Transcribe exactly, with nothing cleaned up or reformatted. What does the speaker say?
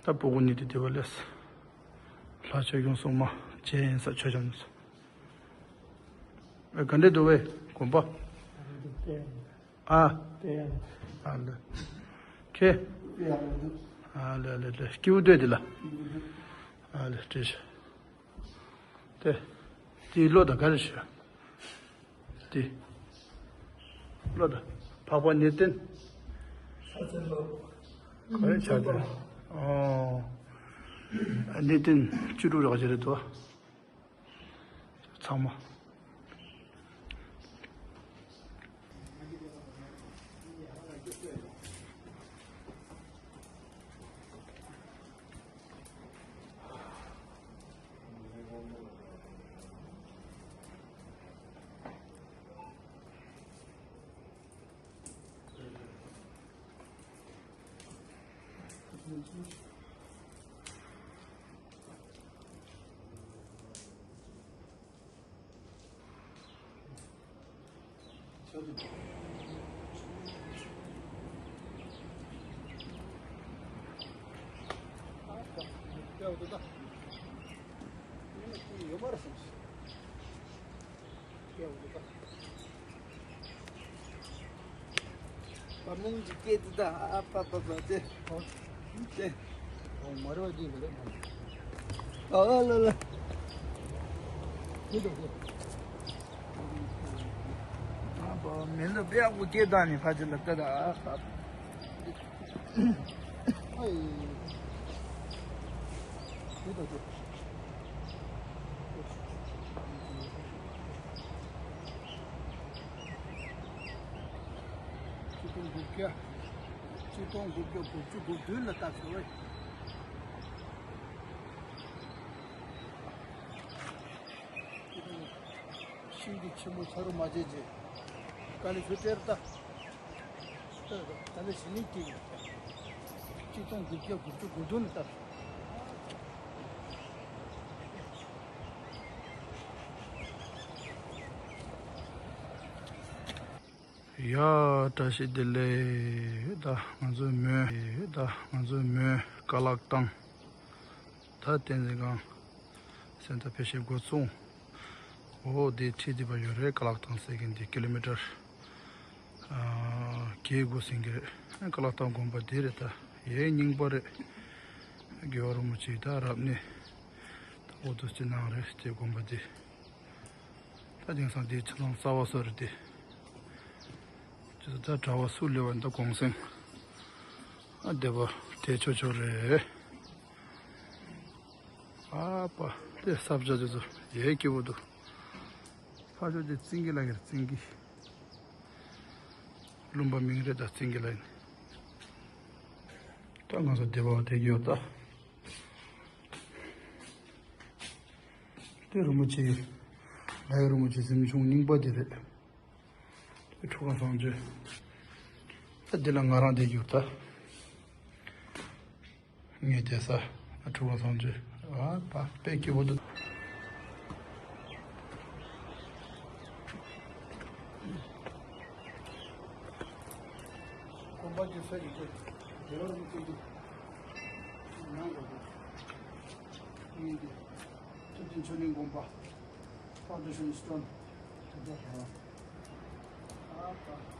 ད་སྤུ་གུ་ཉིད་དུ་བདེ་བ་ལེགས། ལྷ་ཆོས་སྐྱོང་སྲུང་མ་མཇལ་ཡིན་ས་ཆོས་འཆམ་ནས་སོང་། ཨེ་ག་འདྲས་འདུག་བས་དགོན་པ། ཨ། ཨ་ལེ། ཁྱེད། ཨ་ལེ་ལེ་ལེ། སྐྱིད་པོ་སྡོད་དེ་ལ། ཨ་ལེ་བཀྲ་ཤིས། དེ། དེའི་བློ་དང་ག་རེ་ཞུ། དེ། བློ་དང་། འཕགས་པ་ནེ་ཏན། ག་རེ་ཆགས་ཏེ། ཨོ། ནེ་ཏན་བཅུ་དྲུག་རག་གི་རེད་དོ། ཚང་མ། བ་མོང་གི་སྐད་དུ་ད་ཨ་པ་པ་པ་ཏེ། ཏེ། ཨོ་མ་རེད་བ་འདི་མ་རེད་མ་རེད། ཨ་ལ་ལ། ཏེ་ཏེ་ཏེ། ཨ་པ་མེ་ལ་པེ་ཨ་ཁུ་སྐད་བཏང་ནས་ཕ་ཅི་ལ་ཏེ་ད་ཨ་པ། ཨའི། ཏེ་ཏེ་ཏེ། ཆིག་སྟོང་དགུ་བརྒྱ། ཆིག་སྟོང་དགུ་བརྒྱ་དགུ་བཅུ་གོ་བདུན་ལ་བཏབ་ཟེར་བས། ཤིང་གི་ཆེན་པོ་ཆ་རུ་མ་བྱེད་ཅེས། དཀའ་ལས་ཁྱོད་སྟེར་ད། ད་ལྟ་ཞི་ལིང་སྐྱེས་ཡོད། ཆིག་སྟོང་དགུ་བརྒྱ་དགུ་བཅུ་གོ་བདུན་ལ་བཏབ། ཡ། བཀྲ་ཤིས་བདེ་ལེགས། ད་ང་ཚོའི་མོན། ད་ང་ཚོའི་མོན་ཀ་ལག་ཐང་། ད་བསྟན་འཛིན་སྒང་སེམས་ད་ཕལ་ཆེར་འགོ་བཙུགས། འོ་དེ་ཁྲིད་དེ་བ་ཡོད་རེད། ཀ་ལག་ཐང་ཟེར་གིན་དེ་ཀི་ལོ་མི་ཊར་བརྒྱད་དགུ་ཟིན་གི་རེད། ཀ་ལག་ཐང་དགོན་པ་དེ་རེད། ད་ཡའི་རྙིང་པ་རེད། རྒྱལ་བ་རིན་པོ་ཆེ་ད་རབ་གནས་ད་འོ་དུ་སྤྱི་གནང་རེད། དེ་དགོན་པ་དེ། ད་དེང་སང་དེའི་ཆ་ཚང་གསར་བ་བཟོ་རེད་དེ། ཅི་ད་གྲྭ་བ་སུ་ལེ་བ་འདི་གུང་སེང་། ཨ་བདེ་བ་དེ་ཆོ་ཆོ་རེད། ཨ་པ་དེ་ས་བྱ་ཅི་ཚོ་ཡའི་སྐྱིད་པོ་འདུག་ཕ་ཆོ་དེ་བཙན་གྱི་ལ་གིར་བཙན་གྱི། ལུང་པ་མིང་རེད། ད་བཙན་གྱི་ལ་ཡིན། ད་ང་ཚོ་བདེ་བ་དེ་ཡོད་ད། དེ་རིན་པོ་ཆེ། ལའི་རིན་པོ་ཆེ་གཟིམ་ཆུང་རྙིང་པ་དེ་རེད། དེ་ཁྲུ་གང་བཟང་བྱོས། ད་འདི་ལ་ང་རང་བསྡད་རྒྱུ་ད། ངས་བསྡད་ས་ཁྲུ་གང་བཟང་བྱོས། ཨ་པ་དཔེ་སྐྱིད་པོ་འདུག་དགོན་པ་ཀྱི་ས་ཀྱི་ཀྱི་དེ་རང་གི་ཀྱི་ཀྱི་ནང་གི་ཀྱི་ཀྱི་ཐུབ་བསྟན་ཆོས་གླིང་དགོན་པ། Foundation Stone དེ་འདྲ་རེད། ཨ་ད་